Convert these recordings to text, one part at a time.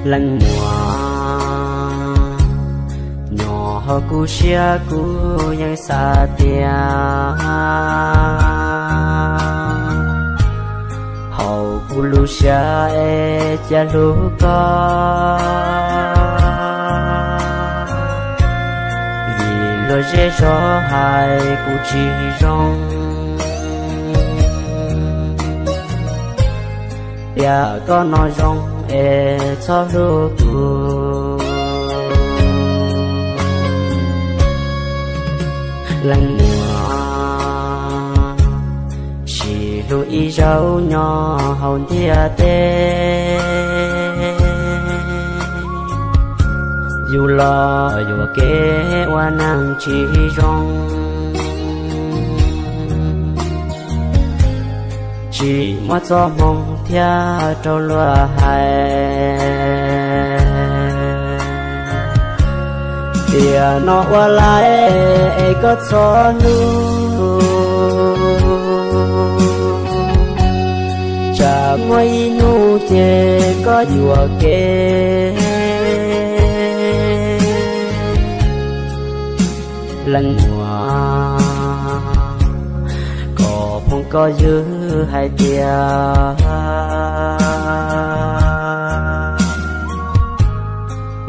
Leej muam, nyob hauv kuv siab kuv yeej xav tias hauv kuv lub siab es cia hlub koj, vim luag zej zog hais kuv tsis zoo. Tiam koj no zoo es txhob hlub kuv. Leej muam, sib hlub ib zaug nyob hauv ntiaj teb, yus los yuam kev ua neeg tsis zoo. Tsis muaj txoj hmoo thiab rau luag hais, tiam no ua lais es koj txhob hlub. Tsam muaj ib hnub ces koj yuam kev. Leej muam, koj phooj koj ywg hais tias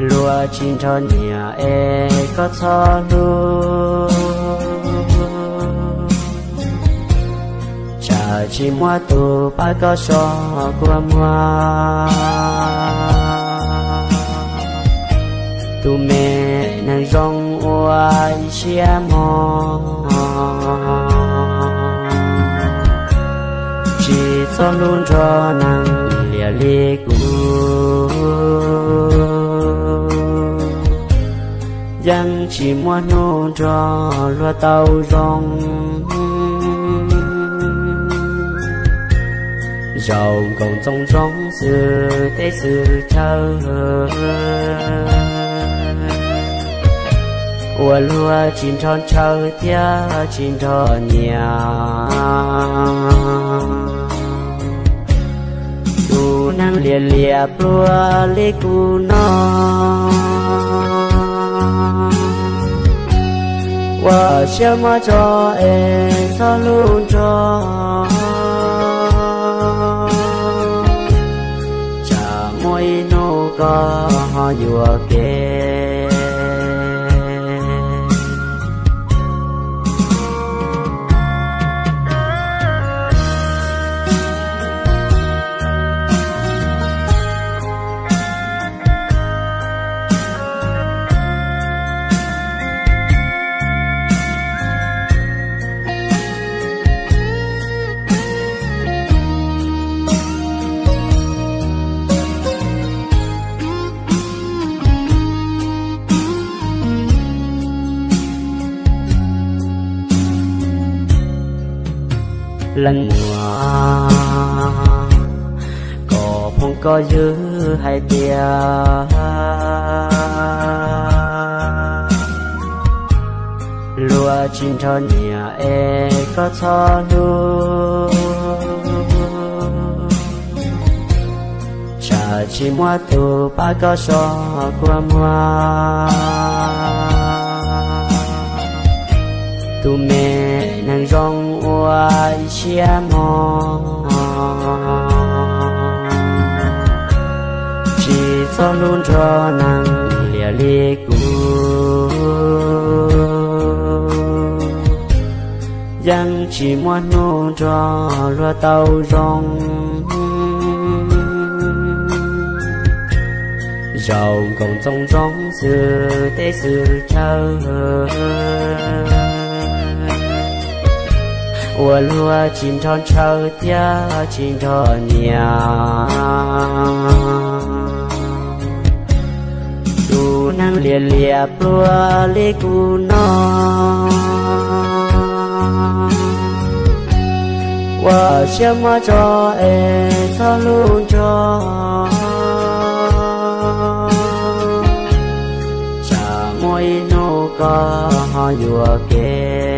luag tsis nrog nyiam es koj txhob hlub. Tsam tsis muaj tus pab koj so kua muag. Tus me neeg zoo ua ib siab mog, tsis txhob hlub nrog neeg liam li kuv. Yeej tsis muaj hnub nrog luag tau zoo. Zaum nkaus txoos ntxoo xwm teb xwm chaw, ua luag tsis nrog ntshaw thiab tsis nrog nyiam. Tus neeg liam liam pluag li kuv no, ua siab mob tso es txhob hlub nrog. Tsam muaj ib hnub koj ho yuam kev. Leej muam, koj phooj koj ywg hais tias luag tsis nrog nyiam es koj txhob hlub. Tsam tsis muaj tus pab koj so kua muag. Tus me neeg zoo ua ib siab mog, tsis txhob hlub nrog neeg liam li kuv. Yeej tsis muaj hnub nrog luag tau zoo. Zaum nkaus txoos ntxoo xwm teb xwm chaw, Ua luag tsis nrog ntshaw thiab tsis nrog niam. Tus neeg liam liam pluag li kuv no, ua siab muab tso es txhob hlub ntsoj. Tsam muaj ib hnub koj ho yuam kev.